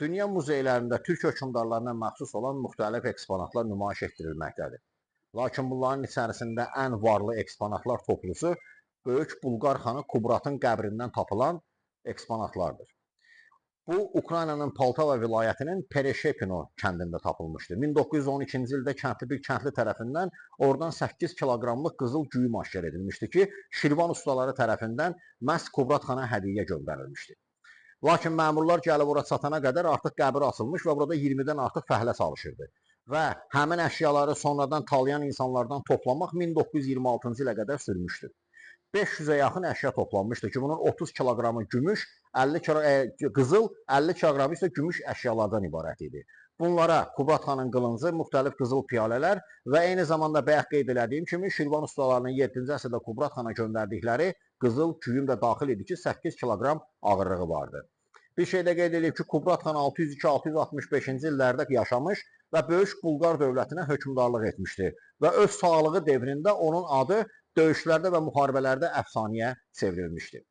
Dünya muzeylərində türk hökmdarlarına məxsus olan müxtəlif eksponatlar nümayiş etdirilməkdədir. Lakin bunların içərisində ən varlı eksponatlar toplusu Böyük Bulqar xanı Kubratın qəbrindən tapılan eksponatlardır. Bu, Ukraynanın Poltava vilayətinin Pereşepino kəndində tapılmışdı. 1912-ci ildə kəndli bir kəndli tərəfindən oradan 8 kiloqramlıq qızıl güyüm aşkar edilmişdi ki, Şirvan ustaları tərəfindən məhz Kubrat xana hədiyyə göndərilmişdi. Lakin məmurlar gəlib ora çatana qədər artıq qəbir açılmış və burada 20-dən artıq fəhlə çalışırdı. Və həmin əşyaları sonradan talayan insanlardan toplamaq 1926-cı ilə qədər sürmüşdü. 500-ə yaxın əşya toplanmışdı ki, bunun 30 kiloqramı gümüş, 50 kilo, qızıl, 50 kiloqramı isə gümüş əşyalardan ibarət idi. Bunlara Kubrat xanın qılıncı, müxtəlif qızıl piyalələr və eyni zamanda bayaq qeyd elədiyim kimi Şirvan ustalarının 7-ci əsrdə Kubrat xana göndərdikləri qızıl güyüm də daxil idi ki, 8 kiloqram ağırlığı vardı. Bir şey də qeyd edeyim ki, Kubrat xan 602-665-ci illərdə yaşamış və Böyük Bulqar dövlətinə hökmdarlıq etmişdi və öz sağlığı dövründə onun adı döyüşlərdə və müharibələrdə əfsanəyə çevrilmişdi.